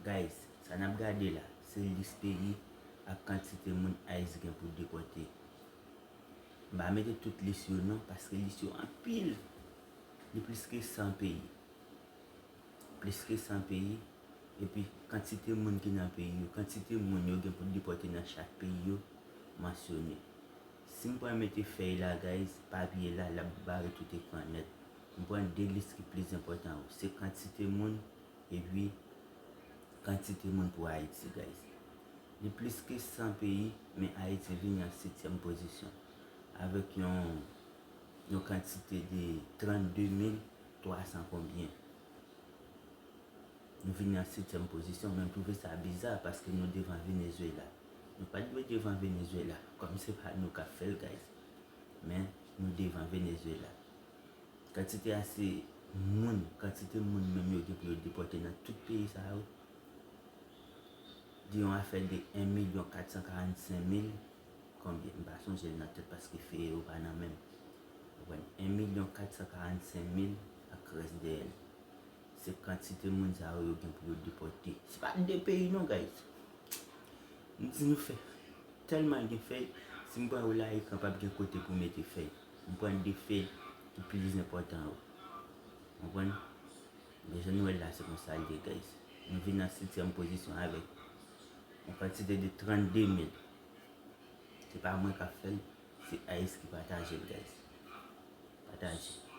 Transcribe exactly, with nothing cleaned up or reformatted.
Guys, sa n ap gade la, se lis peyi ak kantite moun ICE gen pou depòte. M pa mete tout lis yo non, paske lis yo anpil. Li plis ke san peyi. Plis ke san peyi. Epi kantite moun ki nan peyi yo, kantite moun yo gen pou depòte nan chak peyi yo, mansyone. Si m pran mete fèy la, guys, papye la, l ap bare tout ekran nèt. M pran de lis ki plis enpòtan yo. Se kantite moun, epi kantite moun pou Ayiti, guys. Li plis ke san peyi, men Ayiti vini an setyèm pozisyon, avèk yon, yon kantite de trannde mil twa san konbyen. Nou vini an setyèm pozisyon, men m twouve sa biza paske nou devan Venezuela. Nou pa t dwe devan Venezuela, kòm se pa nou k ap fè l, guys. Men nou devan Venezuela. Kantite a se moun, kantite moun menm yo gen pou yo depòte nan tout peyi sa yo. Di yon afè de en milyon kat san karannsenk mil, konbyen, m pa sonje l nan tèt paske feye yo pa nan men m. Ou konprann? En milyon kat san karannsenk mil ak rès dèyè l. Se kantite moun sa yo, yo gen pou yo depòte. Se pa de peyi non, guys. M di nou fè. Tèlman gen fèy, si m pran yo la, ekran p ap gen kote pou mete fèy. M pran de fèy ki plis enpòtan yo. Ou konprann? Men jan nou wè l la, se konsa l ye, guys. Nou vin nan setyèm pozisyon avèk yon kantite de trannde mil. Se pa mwen k ap fè l, se ICE ki pataje l, guys. Pataje.